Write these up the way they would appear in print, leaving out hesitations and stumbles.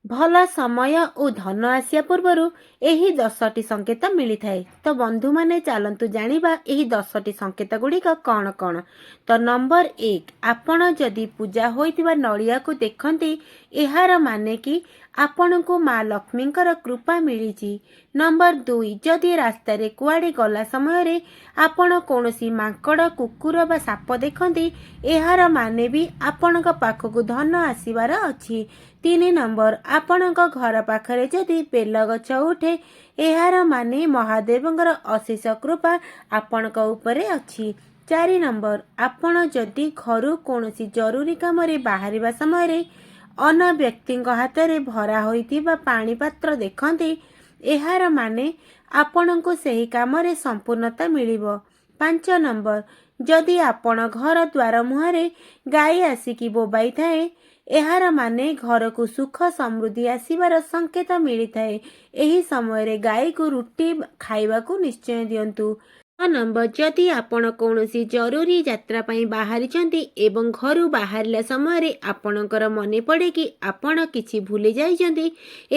ଭଲ ସମୟ ଓ ଧନ ଆସିବା ପୂର୍ବରୁ ଏହି 10ଟି ସଂକେତ ମିଳିଥାଏ। ତ ବନ୍ଧୁମାନେ, ଚାଲନ୍ତୁ ଜାଣିବା ଏହି 10ଟି ସଂକେତ ଗୁଡ଼ିକ କ'ଣ କ'ଣ। ତ ନମ୍ବର 1, ଆପଣ ଯଦି ପୂଜା ହୋଇଥିବା ନଡ଼ିଆକୁ ଦେଖନ୍ତି, ଏହାର ମାନେ କି ଆପଣଙ୍କୁ ମା ଲକ୍ଷ୍ମୀଙ୍କର କୃପା ମିଳିଛି। ନମ୍ବର 2, ଯଦି ରାସ୍ତାରେ କୁଆଡ଼େ ଗଲା ସମୟରେ ଆପଣ କୌଣସି ମାଙ୍କଡ଼, କୁକୁର ବା ସାପ ଦେଖନ୍ତି, ଏହାର ମାନେ ବି ଆପଣଙ୍କ ପାଖକୁ ଧନ ଆସିବାର ଅଛି। 3 ନମ୍ବର, ଆପଣଙ୍କ ଘର ପାଖରେ ଯଦି ବେଲ ଗଛ ଉଠେ, ଏହାର ମାନେ ମହାଦେବଙ୍କର ଅଶେଷ କୃପା ଆପଣଙ୍କ ଉପରେ ଅଛି। 4 ନମ୍ବର, ଆପଣ ଯଦି ଘରୁ କୌଣସି ଜରୁରୀ କାମରେ ବାହାରିବା ସମୟରେ ଅନ୍ୟ ବ୍ୟକ୍ତିଙ୍କ ହାତରେ ଭରା ହୋଇଥିବା ପାଣି ପାତ୍ର ଦେଖନ୍ତି, ଏହାର ମାନେ ଆପଣଙ୍କୁ ସେହି କାମରେ ସମ୍ପୂର୍ଣ୍ଣତା ମିଳିବ। 5 ନମ୍ବର, ଯଦି ଆପଣ ଘର ଦ୍ୱାର ମୁହଁରେ ଗାଈ ଆସିକି ବୋବାଇଥାଏ, ଏହାର ମାନେ ଘରକୁ ସୁଖ ସମୃଦ୍ଧି ଆସିବାର ସଂକେତ ମିଳିଥାଏ। ଏହି ସମୟରେ ଗାଈକୁ ରୁଟି ଖାଇବାକୁ ନିଶ୍ଚୟ ଦିଅନ୍ତୁ। 6 ନମ୍ବର, ଯଦି ଆପଣ କୌଣସି ଜରୁରୀ ଯାତ୍ରା ପାଇଁ ବାହାରିଛନ୍ତି ଏବଂ ଘରୁ ବାହାରିଲା ସମୟରେ ଆପଣଙ୍କର ମନେ ପଡ଼େ କି ଆପଣ କିଛି ଭୁଲି ଯାଇଛନ୍ତି,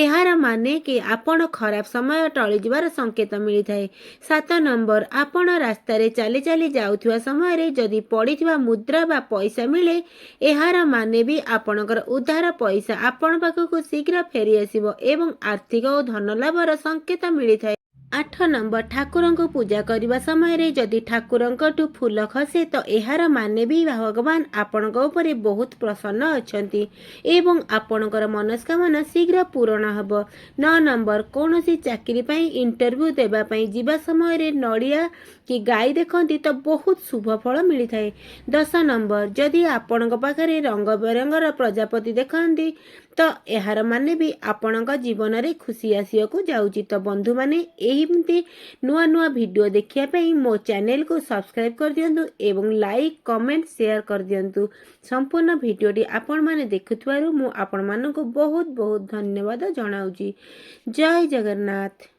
ଏହାର ମାନେ କି ଆପଣ ଖରାପ ସମୟ ଟଳିଯିବାର ସଂକେତ ମିଳିଥାଏ। 7 ନମ୍ବର, ଆପଣ ରାସ୍ତାରେ ଚାଲି ଚାଲି ଯାଉଥିବା ସମୟରେ ଯଦି ପଡ଼ିଥିବା ମୁଦ୍ରା ବା ପଇସା ମିଳେ, ଏହାର ମାନେ ବି ଆପଣଙ୍କର ଉଧାର ପଇସା ଆପଣ ପାଖକୁ ଶୀଘ୍ର ଫେରିଆସିବ ଏବଂ ଆର୍ଥିକ ଓ ଧନ ଲାଭର ସଂକେତ ମିଳିଥାଏ। 8 ନମ୍ବର, ଠାକୁରଙ୍କୁ ପୂଜା କରିବା ସମୟରେ ଯଦି ଠାକୁରଙ୍କଠୁ ଫୁଲ ଖସେ, ତ ଏହାର ମାନେ ବି ଭଗବାନ ଆପଣଙ୍କ ଉପରେ ବହୁତ ପ୍ରସନ୍ନ ଅଛନ୍ତି ଏବଂ ଆପଣଙ୍କର ମନସ୍କାମନା ଶୀଘ୍ର ପୂରଣ ହେବ। 9 ନମ୍ବର, କୌଣସି ଚାକିରି ପାଇଁ ଇଣ୍ଟରଭ୍ୟୁ ଦେବା ପାଇଁ ଯିବା ସମୟରେ ନଡ଼ିଆ କି ଗାଈ ଦେଖନ୍ତି, ତ ବହୁତ ଶୁଭ ଫଳ ମିଳିଥାଏ। 10 ନମ୍ବର, ଯଦି ଆପଣଙ୍କ ପାଖରେ ରଙ୍ଗ ବେରଙ୍ଗର ପ୍ରଜାପତି ଦେଖନ୍ତି, ତ ଏହାର ମାନେ ବି ଆପଣଙ୍କ ଜୀବନରେ ଖୁସି ଆସିବାକୁ ଯାଉଛି। ତ ବନ୍ଧୁମାନେ, ଏମିତି ନୂଆ ନୂଆ ଭିଡ଼ିଓ ଦେଖିବା ପାଇଁ ମୋ ଚ୍ୟାନେଲକୁ ସବସ୍କ୍ରାଇବ୍ କରିଦିଅନ୍ତୁ ଏବଂ ଲାଇକ୍, କମେଣ୍ଟ, ସେୟାର କରିଦିଅନ୍ତୁ। ସମ୍ପୂର୍ଣ୍ଣ ଭିଡ଼ିଓଟି ଆପଣମାନେ ଦେଖୁଥିବାରୁ ମୁଁ ଆପଣମାନଙ୍କୁ ବହୁତ ବହୁତ ଧନ୍ୟବାଦ ଜଣାଉଛି। ଜୟ ଜଗନ୍ନାଥ।